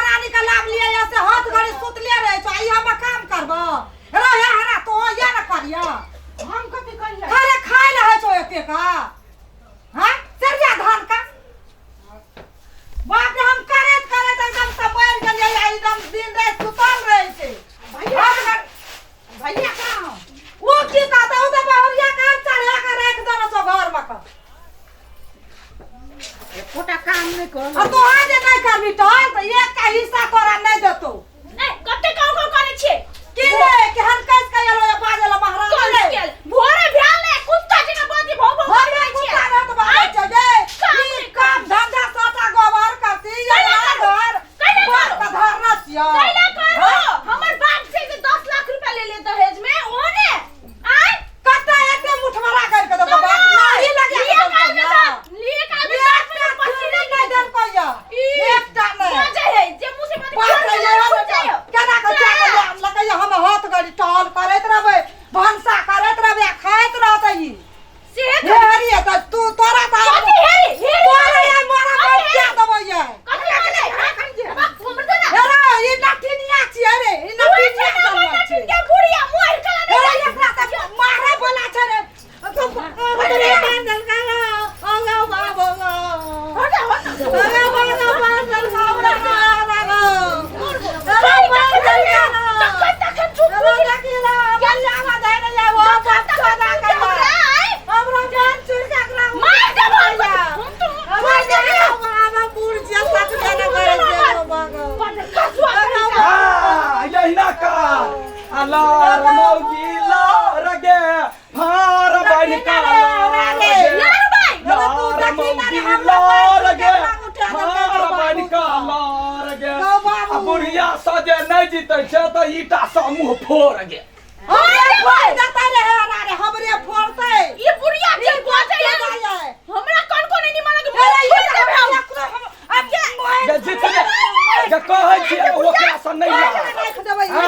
महारानी के लाभ लिए या से हाथ घड़ी सुतले रहे छो, आई हम काम करबो। रहे हरा तो या न करिया। हम कथी करिया? अरे खाय ले है छो एते का। हां? सरिया धान का। बाप रे, हम करैत करैत एकदम से मरि गेलियै आ एकदम दिन राति सुतल रहै छै। भैया भैया कहाँ? ओ की कहतै, ओ तऽ बहुरिया के चढ़ा के राखि देने छौ घर मे के। एकोटा काम नहि कर। आ तोहर जे नहि करबी टहल तऽ एकटा हिस्सा तोरा नहि देतौ। ए, कते काउ काउ करै छियै? की रे, केहन कसि के एलौ ये बाजै लए महारानी कल रे? गेल भोरे भेल ने कुत्ता जकाँ बाजी भौ भौ हम करै कुत्ता छियै। रहत बाजै छै गे। काम ई नहि काम धंधा साटा गोबर करती ये कैला करू? घर कैला बाप करू? के धरना छियै। कैला करू? हमर बाप छै जे 10 लाख रुपया ले ले दहेज में ओ ने आय कते एते मुठमरा कर के देबो बाप नाही लगे लिए काल में तऽ लिए काल में एकटा दस मिनट पसीना चूड़ी नहि देलकै ये। ई, एकटा नहि। बाजै है जे मुँह से बाजै बाप रे, ये हम फूट जाइयो। केना के जा के लगे ये हम हाथ गड़ी टहल करैत रहबै, भनसा करैत रहबै आ खाइत रहतै ई। से हे हरी तऽ तू तोरा तऽ कथी हेरी हेरी तोरा ये मोरा कथी पर क्या हेरी? देबै ये। कथी भेलै? बाप, हमर दे ना। हे रे, ई नटिनिया छियै रे, ई तू नटिनिया छै ना, जनमल हमर छै। के बुढ़िया मोर कला हे रे, नहीं एकरा तऽ मारै वाला छै रे। हमरे बांधल करा, ओ गौ बाबो गौ। हट हट। ओ गौ बाबो बांधल करा, गौ। अरे बांधल करा। तखन तखन चुप अरे देखी रे, बलियावा धरि ले, ओ बाप चोदा के हमरा आय हमरा जान चुर के एकरा मार देबो हम तो मार देबो। हमरा बूढ़ छियै, सच देने करै छियै, ओ बाबो। कसुआ करी। हाँ, यहिना कर आ लार मौगी लार गे फार बन का लार गे। लार बाई लार मौगी लार गे फार बन का लार गे। आ बुढ़िया सजे नहि जीतै छै तऽ ईटा सँ मुँह फोड़ गे। हमरे फोड़ देतै रे, हे रे, हमरे फोड़तै। ई बुढ़िया जे बाजै है जाय। हमरा कोन कोन नहीं मानक हे रे, ई मुंह तऽ देबै हम। एकरो हम अब मोबाइल जे जीत गे जे कहै छियै ओकरा सँ नहि लाग। राखि देबै। हाँ।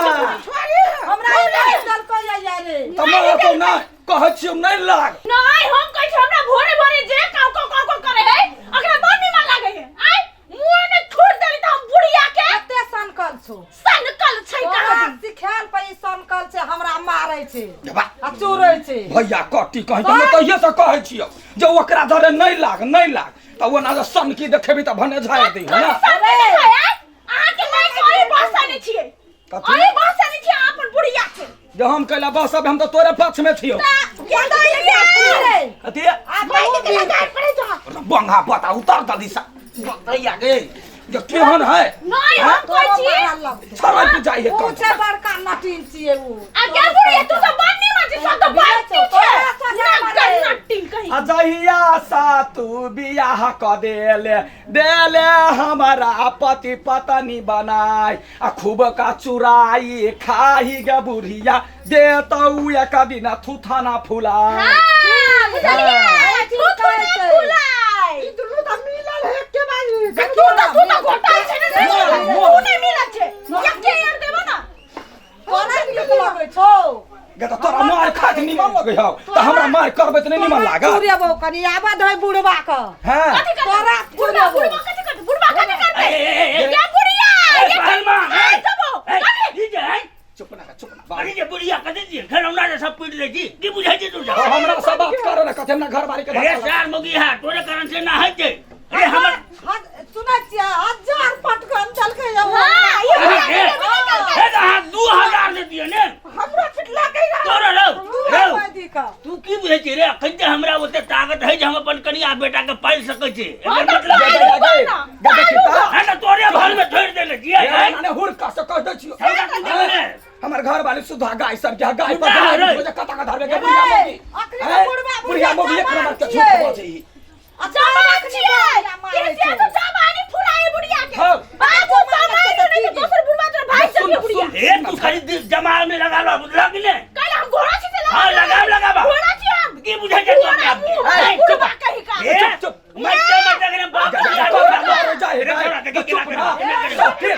हमरा ई राखि देलकै ये ये रे। तऽ मारतौ नहि, कहै छियौ नहि लाग। नहीं हम कहै छी हमरा भोरे भोरे जे काउ काउ काउ काउ करे है अकरा बड़ निमन लागे है आय मुंह में थूर देली त हम बुढ़िया के। कते सनकल छौ? सनकल छै तोरा कहाँ? सिखायल पर ई सनकल छै, हमरा मारै छै बा। आ चोरै छै। भैया कटी कहीं तऽ हम तहिये से कहै छियौ जे ओकरा धरे नहि लाग नहि लाग, तऽ ओना जे सनकी देखेबी तऽ भने झाड़ि दी कथी ने। सनकी देखै आय? अहाँ के माय के अही बहसने छियै। कथी? अही बहसने छियै अहाँ अपन बुढ़िया के। जे हम कैला बहसब, हम तऽ तोरे पक्ष में छियौ। के दैया? कथी? आ माय के केना गारि पड़ै छौ? बंगा बता उतार दली सा भैया गे, जे केहन है। नहीं हम कहै छी छड़ै पे जाइ है। ऊ कम छै बड़का नटीन छियै ऊ। आ के बुढ़िया तू सब बड़ निमन छी, सब तऽ बात छै नगर नटीन कहीं। आ जहिया सा तू बियाह क देले देले हमारा पति पत्नी बनाई आ खूब का चुराई खाही गे बुढ़िया देतौ एक दिन थुथाना फुलाई। हां बुझलियै? हाँ। तू तू ने फुलाई। ई दुनू तऽ मिलल है एके बारी। तू तऽ घोटाल छै ने, नहीं मिलल, तू नहीं मिलल छै। एके यार देबो ना। तोरा नीक लगै छौ? गे तऽ तोरा मार खाइत निमन लगै हौ तऽ हमरा मार करबै तऽ नहि निमन लागत? चुरेबौ कनि आबऽ दही बुढ़बा के। हँ। कथी करतै? तोरा बुढ़बा चुरेबौ। बुढ़बा कथी करतै? बुढ़बा कथी करतै? ए, ए, ए, ए, ये बुढ़िया ए, ये पहलवान, ए, आइ देबो। ए, कथी? ई जे है, चुप ना कर, चुप ना। अरे जे बुढ़िया कथी छियै? घरौना जे सब पीट दै छी, की बुझै छी तू सब? हमरा सब बात कर ने, कथी हमरा घर बारी के रे धक्का सार मुगी है, तोरे कारण से ना है छै। अरे हमर सुनै छियै, हजार पटकन चलकै ये। हां, ये बुढ़िया ए, के कथी करतै? ए, तऽ अहाँ 2000 दे दिअ ने। हमरा पिटला के तोरा रौ, रौ, दी का। तू की बुझै छी रे? अखन जे हमरा ओते ताकत है जे हम अपन कनिया बेटा के पालि सकै छी। एकर हाँ, तऽ मतलब गे, गे, गे, गे, देखी तऽ। है ने तोरे घर में छोड़ि देने छियै, ए, हैं? माने हुड़का से कह दै छियौ। छौड़ा के देने। हमर घर वाली सुधा गाय सब के गाय पर सुधा गाय रे। बुझे कता का धरबे के बुढ़िया मोगी। अखनी तऽ हैं? बुढ़बा बुढ़िया मोगी एक जवान नंबर के छियै। झूठ बजै ई। जवान छियै। के तो जवानी फुराई बुढ़िया के। हाँ। बाबू जमाई तो नहीं तो दोसर बुढ़वा तोरा भाई सुन, सब बुढ़िया। सुन। ए तू खाली जमाल में लगा लो, बुझलक कि नहीं? कल हम घोड़ा छी से लगा। हाँ, लगाब, लगाब। घोड़ा छी हम। की बुझै छै तू अपना आपके? घोड़ा ए, मुँह, बुढ़वा कही का। ए, चुप, चुप। मरते मरते के बाप जा, जा, जा, जा, जा, जा, जा, रे जा, छोड़ा, देखी चुप केना ना। केना केना। सब ठीक।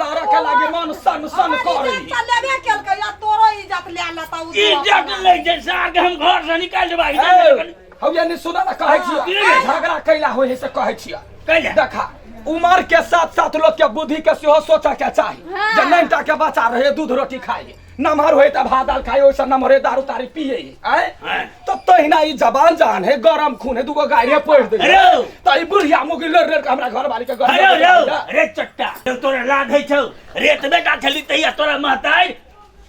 लारा के लागे मन सन सन करे। इज्जत लेबे केलकै या तोरो इज्जत ले लेता उ। इज्जत लै छै सार के हम घर से निकाल देबै। ए, हौ ये नहीं सुना ना कहै छियै। की? झगड़ा कैला होय है से कहै छियै। कैला? देखा उमर के साथ साथ लोग के बुद्धि के सेहो सोचऽ के चाही। हाँ। जे नैनटा के बच्चा रहे दूध रोटी खाए, नमहर होए तऽ भात दाल खाए, ओहिसँ नमहर होए दारू तारी पिए, आँय? हाँ। तऽ तहिना ई जवान जहान है, गरम खून है, दूगो गाड़िए पढ़ि दे अरे! तऽ ई बुढ़िया मुगी लड़ लड़ के हमरा घरवाली के अरे रौ, अरे चट्टा तोरा लाज होइ छौ रे, तऽ बेटा छली तहिया तोरा महतारि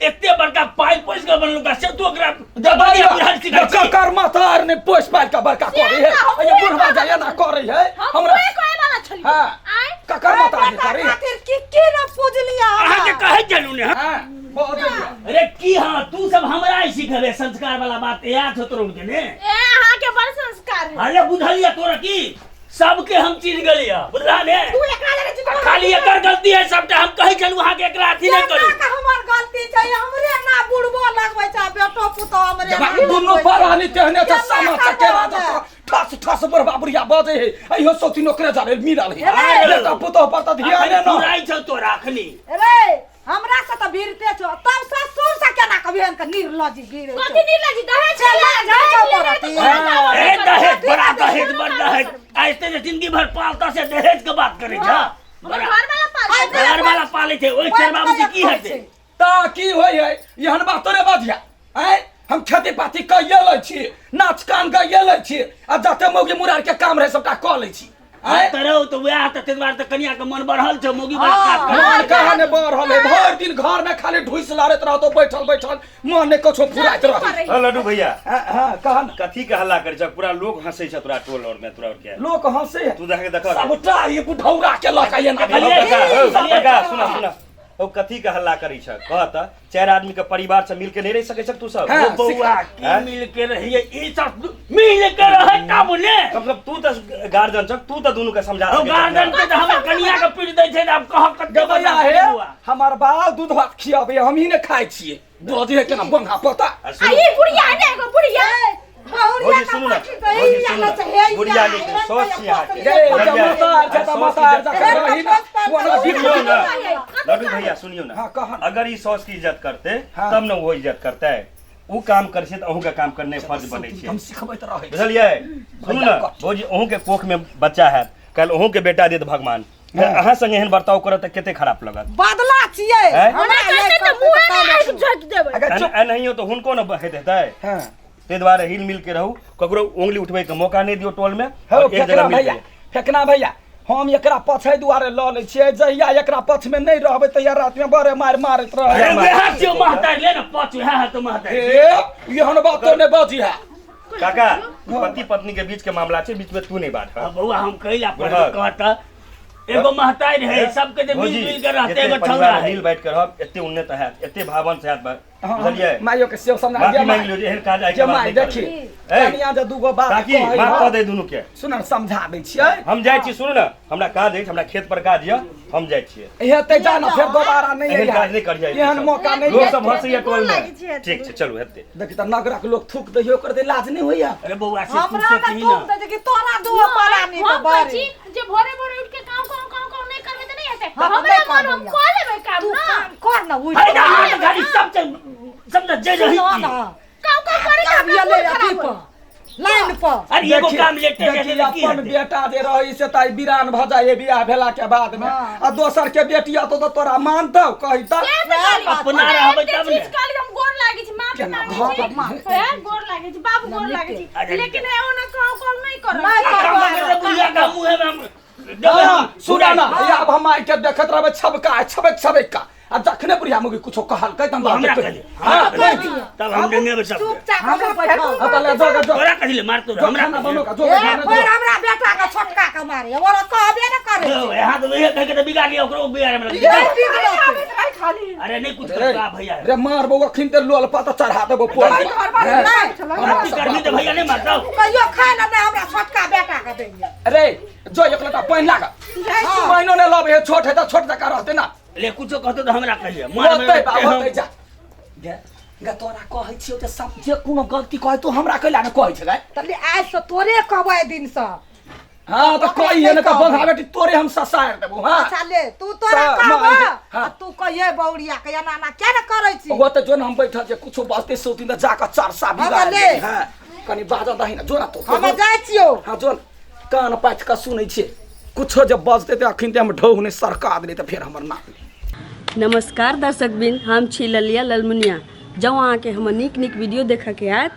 एते बड़का पाइ पोसि कऽ बनलुका से तू ओकरा जबरिया बुढ़ारी सिखाइ छी। ककर मातार ने पोस पाल के बड़का करे है, हम ये बुढ़वा जाए ना करे है हम हमरा। उहे कहे वाला छलियै। हाँ। आँय? ककर मातार ने बेटा करे है? खातिर की की न पूजलिया। अहाँके कहै छलहुँ ने। हाँ, बहुत बढ़िया। अरे की, हाँ, तू सब हमरा ही सिखेबे संस्कार वाला बात? याद छौ तोरा के ने? ए, अहाँके बड़ संस्कार है। अरे बुझलिया तोरा की सबके हम चीज गेलिया, बुझला ने? तू एकरा लगे चिकना। खाली एकर गलती है सबटा। हम कहै छलहुँ अहाँके एकरा अथी नहि करू। केना के हमर गलती छै? हमरे ना बुढ़बो लगबै छै, बेटो पुतो हमरे ना दुनू लगबै छै। परानी तेहने छै, केना सामा करबै चकेवा हमे? जकाँ ठस ठस बुढ़बा बुढ़िया बजै है, अइहो सोची ओकरे जारे मिलल है। अरे! बेटा पुतोह पर तऽ ध्याने न पुराइ छौ तोरा अखनी। रे, हमरा से तऽ भिड़ते छौ, तब ससुर से केना कभी के निर्लज गिरे छौ? कथी निर्लज? दहेज चला लेला, जाइ छौ दहेज लेला तोरा तऽ ती। कोनो काम ए नहि करबै। दहेज बड़ा दहेज कोनो बड़ काम दहेज नहि करबै। ऐसे जे जिंदगी भर पालता से दहेज के बात करै छ। हमर बड़ा घरवाला पालतै। घर वाला पालै छै, ओहि चरबा बुद्धि की हेतै? ता की होइ है एहन बात तोरे बजिया? आँय, हम खेती पाती कइए लै छी, नाच कान गाइए लै छी, आ जते मौगी मुरार के काम रहे सबटा कऽ लै छी। आँय? तऽ रौ तऽ वएह तऽ ताहि दुआरे तऽ कनिया के मन बढ़ल छौ, मौगी बड़ा काज करै। मन कहाँ ने बढ़ल है, भरि दिन घर में खाली ढुसि लड़ैत रहतो, बैठल बैठल मन ने कछो फुराइत रह। हाँ लड्डू भैया। हाँ हाँ, कह न। कथी के हल्ला करै छ? पूरा लोग हंसै छ तोरा टोल और में, तोरा और के। लोक हंसे है। तू देख देख। सबटा ई बुढ़ौरा के लऽ के एना हौ भेलै। काका, हौ काका, सुना सुना हौ, कथी के हल्ला करै छ कह त? चारि आदमी के परिवार से मिल के नहीं रह सकै छ तू सब? हाँ, ओ बौआ की हैं? मिल के रहिए, ई सब मिल के रहे तब ने। कम से कम तू तऽ गार्जियन छ, तू तऽ दुनू के समझा ओ सकै छह। गार्जियन के तऽ हमर कनिया के पीट दै छै तऽ आब कह कते गबैया बदमाश हे। बौआ। हमर बाप दूध भात खियाबे, हम ही ने खाइ छियै, बजे केना बंगा पता। आ आ सुनू, ई बुढ़िया है ने, एगो बुढ़िया। बहुरिया भौजी का सुनू ना, पाठी तो भौजी ई सुनू आना ना, चाहिए, बुढ़िया नहीं छै, सौस छी अहाँके। गे बुझलियै? जमातार आ सौस जमातार की इज्जत जखन रही ना ओना सुनियौ बिगड़ि ना कथी लड्डू भैया, सुनियौ ना। हाँ, कह ना। अगर ई सौस की इज्जत करते हाँ। तब ने वो इज्जत करते। उ काम करै छै तऽ अहूँके काम करने फर्ज बनै छै। हम सिखबैत रहै छी। बुझलियै? सुनू ना भौजी, अहूँके कोख में बच्चा हैत, काल्हि अहूँके बेटा देत भगवान, फेर अहाँ संगे एहन बर्ताव करत तऽ कते खराब लगत। बदला छियै। हैं? हमरा हमरा करतै तऽ मुँहे मे आगि झोंकि देबै। अगर चुप एनाहियो तऽ हुनको ने बहैत हेतै। हाँ। ताहि दुआरे हिल मिल के रहू, ककरो उंगली उठबै के मौका नहि दियौ टोल में। हौ और एक फेकना जगह मिल भैया, के। फेकना भैया, हम एकरा पछै दुआरे लऽ लै छियै, जहिया एकरा पछ में नहि रहबै तहिया राति में बड़े मारि मारैत रहै। अरे वएह छियौ महतारि, ले ने पछ वएह हेतौ महतारि। हे, एहन बात तो नहि बजिहा। काका, पति पत्नी के बीच के मामला छै, बीच में तू नहीं बात। हाँ, बौआ, हम कैला पर बुझल। कहता एगो महतारि है, सबके जे मिल भौजी, जुल के रहते जते एगो परिवार छौड़ा है। मिल बैठ के रहब एते उन्नत हैत, एते भावन से हैत। हाँ, बुझलियै? माइयो के सेव समझा माफी जे मांगि लियौ जे एहन काज आइ के जे बाद माय नहि देखी करबै। ए, कनिया जे दूगो बात काकी कहै माफ हँ, कऽ दे दुनू के। सुन ने, समझा दै छियै। हम जाइ छी, सुनू ने, हमरा काज अछि, हमरा खेत पर काज यऽ, हम जाइ छियै। हेतै जा ने, फेर दोबारा नहि एहन अइहा। काज नहि करियै। एहन मौका नहि लोक भेटतै। सब हँसैया टोल लागै में। छै। ठीक छै, चलू हेतै। देखी तऽ नगरक लोक थूक दैयो, ओकर दे लाज नहि होइया। अरे बौआ से तू हमरा ने सोचही तुम ना। दै छै कि तोरा दुओ परानी हम के कहै बड़ी छी जे भोरे भोरे उठ के काम करू, काम करू नहि करबै तऽ नहि हेतै। हाँ, हमरा नहि मन हम करबै। कऽ लेबै काम तू ना। काम कर न उठ। है ना, हाथ गाड़ी सब सब जे रही सुनो छी। ना। काम काम करे के आब हमरा एलै मोन अथी खराब पर होय। लाइन पर। अरे एगो देखी- काम लेटे देखी जेतै तऽ की अपन हेतै? बेटा जे रही से तऽ बिरान भऽ जाइ बियाह भेला के बाद में, हाँ। आ दोसर के बेटी अतो तऽ तोरा मानतौ कहितौ? से तऽ कहली। अपना ओना रहबै एते तब ने। चीज कहली, हम गोर लागै छी, माफी केना मांगै भऽ छी। गेल? हे, गोर लागै छी बाबू, गोर लागै छी। अच्छा, लेकिन हे ओना कहूँ कहूँ नहि करब। नहि आ काम करब। करतै बुढ़िया के मुँहे में हम देबै। हाँ, सुना ना, आब हम आइ के देखैत रहबै छबका छबक छबक का, आ जखने बुढ़िया मुगी कुछो कहलकै तऽ हम हमरा बात कहि, हाँ, हमरा कहि कहि, तब हम डेंगेबै सबके। चुपचाप हमरा बैठल। हाँ, तऽ ले जो जो। तोरा कथी ले मारतौ जो हमरा? खाना कथी ले? बनो का जो ए खाना फिर जो। हमरा बेटा के छोटका के मारे ओरा कहबे न करे। यौ, यहाँ तऽ वएह कहि के तऽ बिगाड़ लिया, ओकरो बिगाड़े में लग ये गेल। बिगड़त। खाली अरे नहीं कुछ रे करता भैया। रे मार बौआ, अखन ते लोल पाता चढ़ा देबो पोल पर। नहीं। अथी करबी तऽ भैया नहीं मारतौ। कहियो खाय ला नहीं हमरा छोटका बेटा के दैया। रे जो एक लोटा पानि लागल, पानिओ नहि लबै है, छोट है तऽ छोट जकाँ रहतै ना। ले कुछो कहतौ तऽ हमरा कहिए। होतै बा होतै, जा गे गे, तोरा कहै छियौ जे सब जे कोनो गलती कहै तू हमरा कैला ने कहै छै गे? तले आज से तोरे कहबै दिन से। हाँ तऽ कहिए ने तऽ बंधा बेटी तोरे हम ससारि देबौ। हाँ अच्छा ले, तू तोरा तऽ कहब मारि- हाँ। आ तू कहिए बौरिया के एना एना किया ने करै छी? ओ तऽ जो ने हम बैठल जे कुछो बजतै सोती तऽ जाकऽ चरसा हाँ, बिगाड़ तऽ ले। देबै। हाँ, कनि बाजऽ दही ने, जो ना तू। हम जाइ छियौ। हाँ जो न, कान पाथि कऽ सुनै छियै। कुछो जब बजते ते अखन ते हम ढोह ने सरका देली त फेर हमर नाम। नमस्कार दर्शक बिन, हम छी ललिया ललमुनिया। जँ अहाँके हमर नीक नीक वीडियो देखऽके आयत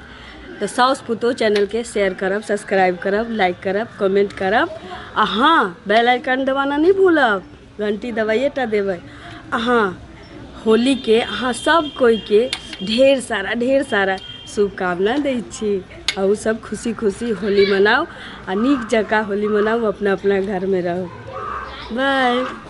तऽ साउस पुतोह चैनलके शेयर करब, सब्सक्राइब करब, लाइक करब, कमेंट करब आ हाँ बेल आइकन दबाना नहि भूलब, घंटी दबाइए टा देबै। आ हाँ होलीके अहाँ सब कोइके ढेर सारा शुभकामना दै छी। अहूँ सब खुशी खुशी होली मनाउ आ नीक जकाँ होली मनाउ, अपना अपना घरमे रहू। बाय।